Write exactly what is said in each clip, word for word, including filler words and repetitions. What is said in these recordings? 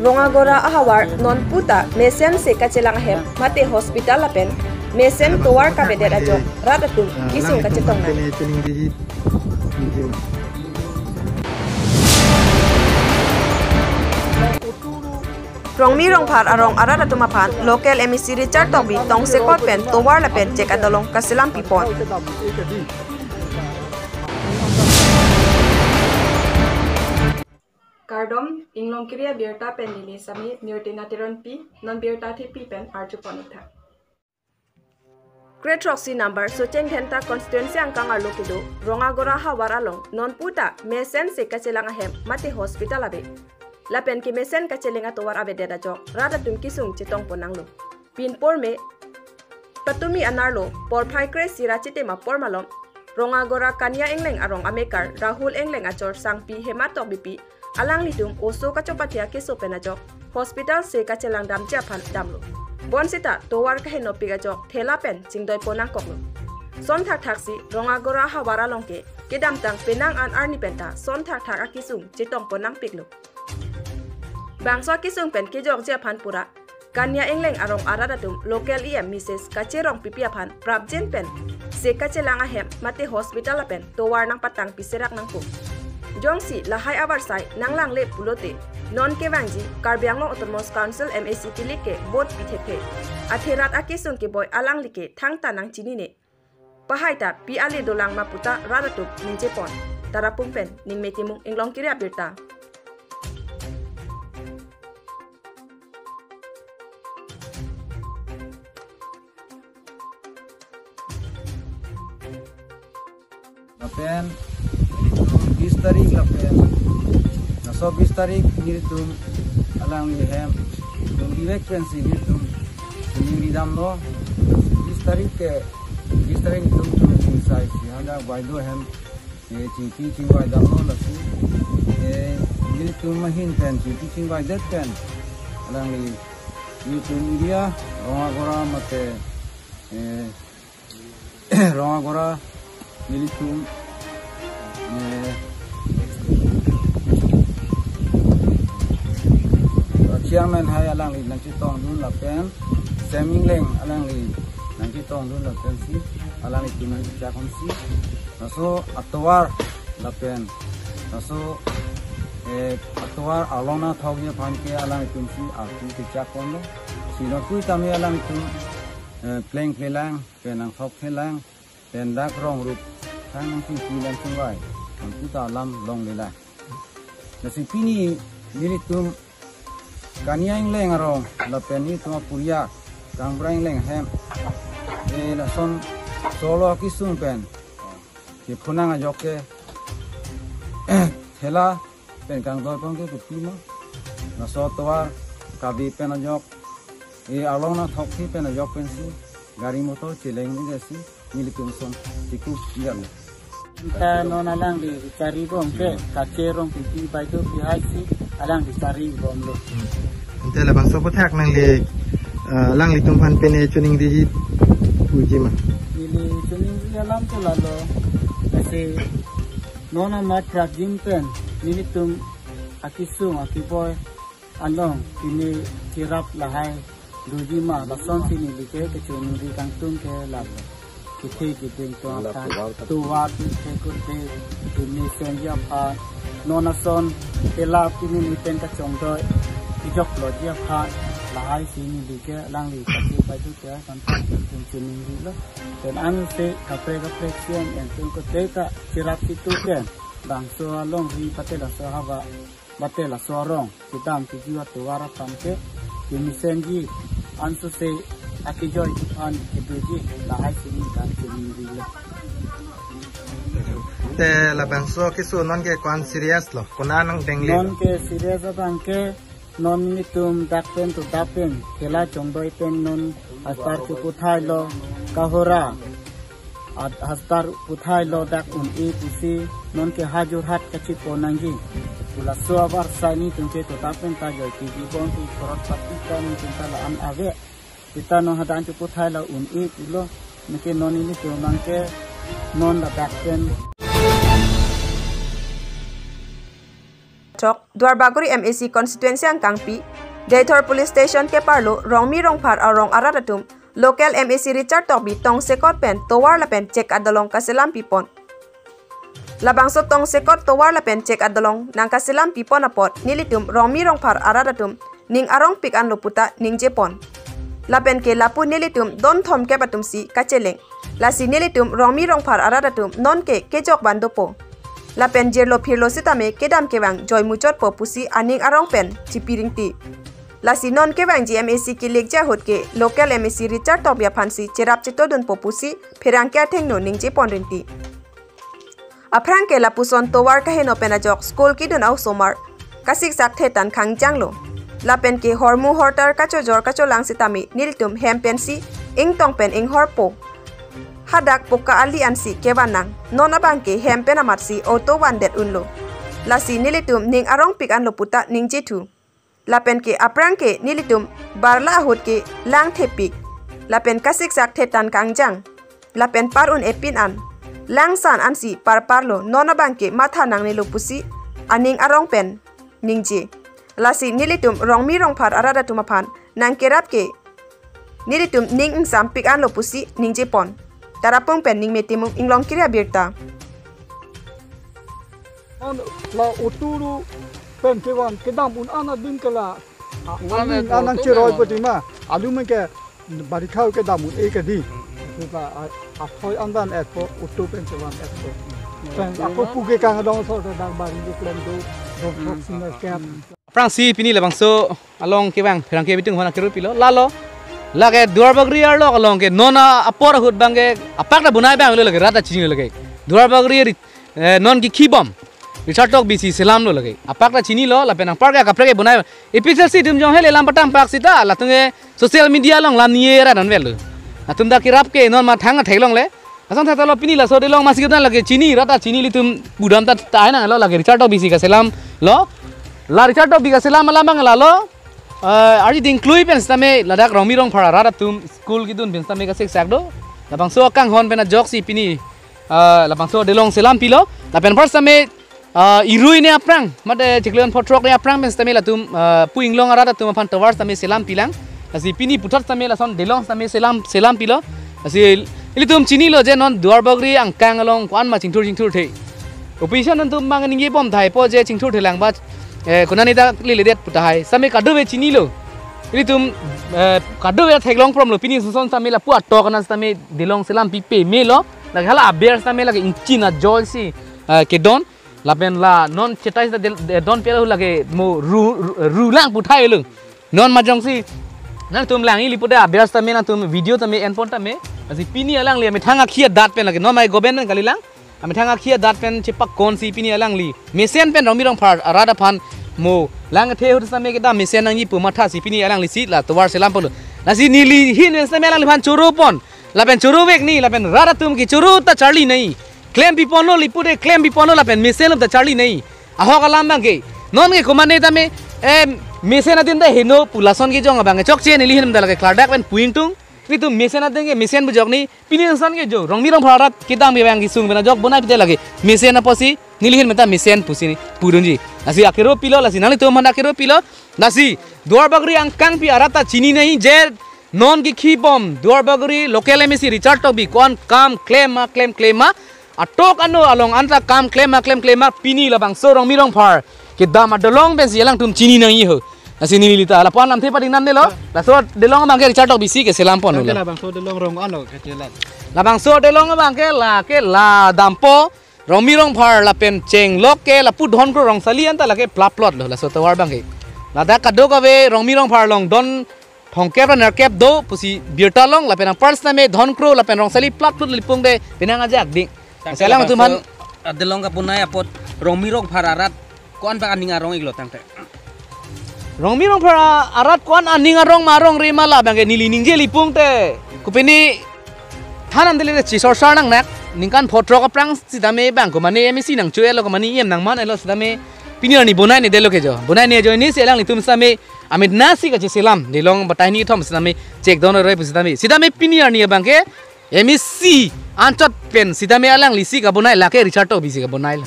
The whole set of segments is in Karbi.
Rongagora ahavar non puta mesen se kachelang ahem mate hospital lapen mesen tovar kavedet ajok rat atum kesung kachetong nang. Rongmi Rongphar arong arat atum aphan local M A C Richard Tokbi tongsekot pen tovar lapen chek adolong kaselam pipon. Kardom, Inglongkiri abirta pen neli Sami Mirtina Teronpi, non birta thepi pen arjupon-ik tha. Kre throksi number Socheng Dhenta constituency angkang arlo kedo Rongagora havar along non puta mesen se kachelang ahem mate hospital ave. Lapen kemesen kachelang atovar avedet ajok rat atum kesung chetongpon nanglo. Pinpur me patumi anerlo porphai kre-isi ra chitim apor malom Rongagora Kanya Engleng arong amekar Rahul Engleng achor sangpi Hema Tokbipi alanglitum oso kachopathe akeso pen ajok hospital se kachelang damji aphan damlo. Bonsita tovar kahenopik ajok thela pen chingdoipon nangkoklo. Son thakthak si Rongagora havar along ke kedamtang penang an arni penta son thakthak akesung chetongpon nangpiklo. Bangso akesung pen kejokji aphan pura Kanya Engleng arong arat atum local E M Mrs Kache Rongpipi aphan prapjin pen se kachelang ahem mate hospital lapen tovar nangpatang piserak nangpo. Jongsi lahai avarsai nanglangle pulote non kevangji Karbi Anglong Autonomous Council M A C kilik ke vote pi thekthe. Athe rat akesung keboi alangli ke thangta nangchinine. Pahai ta pi ale dolang ma puta rat atum ningje pon. Tarapung pen Ningme Timung, Inglongkiri abirta. Lapen bis tarik lapen laso bis tarik nelitum alangli hem nung direct pensi nelitum ningri damlo. Bis tarik ke bis tarik nelitum nung sai si hadak baideo hem, eh, chingki chingvai damlo lasi, eh, nelitum ahin pen chingki chingvaidet pen alangli nelitum area Rongagora mate, eh, Rongagora nelitum, eh, chairman hai alangli nangchetongdun lapen Sem Engleng alangli nangchetongdun lapensi alanglitum nangchakon si laso atovar lapen laso, eh, atovar along nangthokji aphan ke alanglitum si arpu kechak ponlo. Si nonpui tame alanglitum, eh, pleng plelang pen nangthok phelang pen dak rong rup thang nangchingki nangchingvai nangputa alam longlelang. Lasi pini nelitum Kanya Engleng arong lapen nelitum apuriak Kangbra Engleng hem, eh, lason solo akesung pen kephunang ajok ke thela pen kangdoipon ke kopi ma, laso tovar kave pen ajok, eh, along nangthokji pen ajok pensi gari motor cheleng ni jasi nelitum ason chikup jam. Ta non alangli kachari bom ke, Kache Rongpipi baideo pi hai si alangli kachari bomlo. Ante labangso aphuthak nangli, eh, alanglitum aphan pine choningriji puji ma? Neli choningri alam ke lalo, lasi non amat prapjin pen nelitum akesung akeboi along pine cherap lahai doji ma, lasonsi neli ke kechoningri kangtung ke lalo. Kethe keding atum aphan, tovar pithe kurde, pine senji aphan, non ason thela pine neli pen kachongdoi kejokloji aphan, lahai si neli ke alangli kachepadu ke aphan kechoningri lo. Pen anse kaprek kaprek siam en tum kote ta cherap situ ke, bangso alongri pate laso havar mate laso arong kedam keju atovar aphan ke kemesenji ansose akejoi aphan kedoji lahai si neli kachiningri lo. Te labangso keso non ke ko-an serious lo, konat nangdengli? Non ke serious abang ke non nelitum dak pen to dak pen thela chongdoi pen non astar keputhai lo kahora. Ad hastar puthai lo dak un-e pusi non ke ha Jorhat kachepon nangji. Pu laso avarsai nelitum ke to dak pen ta joi piji bom pu khorot pati ta nelitum ta la-an ave. Seta non hadak an cheputhai lo un-e pulo. Neke non nelitum abang ke non ladak pen. Tok, Duarbagori M A C constituency angkangpi, Deithor Police Station keparlo Rongmi Rongphar arong arat atum, local M A C Richard Tokbi tongsekot pen tovar lapen chek adolong kaselam pipon. Labangso tongsekot tovar lapen chek adolong nangkaselam pipon apot, nelitum Rongmi Rongphar arat atum ning arongpik anlo puta ningjepon. Lapen ke lapu nelitum don thomkep atumsi kacheleng. Lasi nelitum Rongmi Rongphar arat atum nonke kejok ban dopo. Lapen jirlo phirlo sitame kedam kevang joi muchotpo pusi aning arong pen chipi ringti. Lasi non kevangji M A C kelekji ahut ke local M A C Richard Tokbi aphansi cherap chetodunpo pusi pherangke athengno ningjepon ringti. Aphrang ke lapuson tovar kaheno pen ajok school kedun a-osomar kasiksak thetan khangjanglo. Lapen ke hormu hortar kachojor kacholang sitame nelitum hem pensi ingtong pen inghorpo. Hadak poka ali ansi kevan nang, non abangke hem pen amatsi auto vandet unlo. Lasi nelitum ning arongpik anlo puta ningjethu. Lapen ke aphrang ke nelitum barla ahut ke lang thepik. Lapen kasiksak thetan kangjang. Lapen par un epin an. Langsan ansi parparlo, non abangke matha nangnelo pusi aning arong pen ningje. Lasi nelitum Rongmi Rongphar arat atum aphan nangkerap ke nelitum ning ingsampik anlo pusi ningjepon. Tarapung pen Ningme Timung, Inglongkiri Abirta. On la uturu pen kevan kedam un ana ding kala. Aning anang cheroi pati ma. Alu men ke bari khau kedam un e kadi. Kita athoi andan etpo utu pen kevan etpo. Pen ako puke kang dong so dak bari di klem do do singa kep. Aphrangsi pini labangso along kevang pherangke bitung hona keru pilo lalo. Lake Duarbagori arlo along ke non apor ahut bangke apak ta bunai bang lo lake rata chini lake. Duarbagori ri- eh, non kikhi bom. Richard Tokbi si selamlo lake. Apak ta chinilo lapen nangpar ke akaprek ke bunai. A P H L C atum jong hele lam patang pak sita latum ke social media along lam niye ra non velo. Atum ta kerap ke non ma thang athek longle. Asong thata lo pini laso delong masi kita lake chini rata chini ilitum budam ta tahai nanglo lake Richard Tokbi si kaselamlo. La Richard Tokbi kaselam alam bang lalo. Eh, arji dingklui pen sitame ladak Rongmi Rongphar arat atum school kedun pen sitame kasiksak do. Labangso akanghon pen ajoksi pini, eh, labangso delong selam pilo. Lapen apar sitame, eh, irui ne aphrang, mate chiklo pho throk ne aphrang pen sitame latum, eh, pu Inglong arat atum aphan tovar sitame selam pilang. Lasi pini puthot sitame lason delong sitame selam, selam pilo. Lasi ilitum chinilo je non Duarbagori angkang along ko-an ma chingthur chingthur the. Opposition atum bang ningjebom tahai po je chingthur thelang ba, eh, konani ta leledet pu tahai. Sitame kadokave chinilo. Ilitum, eh, kadokave theklong promlo pini soson sitame lapu atok ana sitame delong selam pipe melo. Lake hala aber sitame lake ingchin ajol si, eh, kedon. Lapen la non chetai sita del- de- don pelo lake mo ru- ru- rulang pu thailo. Non majongsi nangtum lang ili pude aber sitame nangtum video tame enpon tame. Lasi pini alangli amethang akhi adat pen lake non mai goben pen kalilang. Amethang akhi adat pen chepakonsi pini alangli mesen pen Rongmi Rongphar arat aphan mo lang the ahut sitame kedam mesen nangji pu mathasi pini alanglisi la tovar selam polo. Lasi neli hin pen sitame alangliphan choro pon. Lapen choro vek ni, lapen rat atum ke choro ta charli nai. Klem piponlo, lipu de klem piponlo, lapen mesen lo ta charli nai. Ahok alam bangke. Non ke komane tame, em, mesen adim ta heno pu lason kejong abang ke chokche neli hin ta lake klardak pen pu ingtung. Ilitum mesen adim ke mesen bujok ni, pini insan ke jo, Rongmi Rongphar arat kedam ke bang kesung pen ajok bonai pite lake. Mesen apotsi, neli hin meta mesen pusi ni, pudunji. Lasi akero pilo, lasi nanglitum aphan akero pilo. Lasi, Duarbagori angkangpi arat ta chini nai je, non kekhi bom, Duarbagori local M A C Richard Tokbi ko-an kam klem ma, klem klem ma, atok ano along anta kam klem ma, klem klem ma, pini labangso Rongmi Rongphar kedam adolong pensi alangtum chini nangji ho. Lasi neli ta lapu-an lamthe pading namnelo. Laso delong abangke Richard Tokbi si keselam ponlo. Bangke labangso delong rong ano kechelan. Labangso delong abangke lake la dampo Rongmi Rongphar lapen chenglok ke lapu Dhonkro Rongsali anta lake plap plot lo laso tovar bangke. Ladak kadokave Rongmi Rongphar along don thomkep ra nerkep do pusi birta long lapen apar sitame Dhonkro lapen Rongsali plap plot lipung de penang ajak ding. Tangte selang labangso tuman. Adelong kabonai apot Rongmi Rongphar arat ko-an bang aning arong iklo tangte. Rongmi Rongphar arat ko-an aning arong ma arongre ma labangke neli ningje lipung te. Kopine thanam dele de chisor sar nangnak ningkan pho throk aphrang sitame bang komane M A C nangcho-etlo komane E M nangman-etlo sitame pini arni bonai ne delo kejo. Bonai ne ajoine si alanglitum sitame amit nasi kacheselam delong batai ni thom sitame chek don roi pu sitame. Sitame pini arni abangke M A C anchot pen sitame alanglisi kabonai lake Richard Tokbi si kabonai la.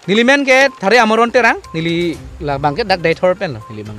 Neli men ke Thare Amoron Terang, neli labang ke dak Deithor pen lo, neli bang.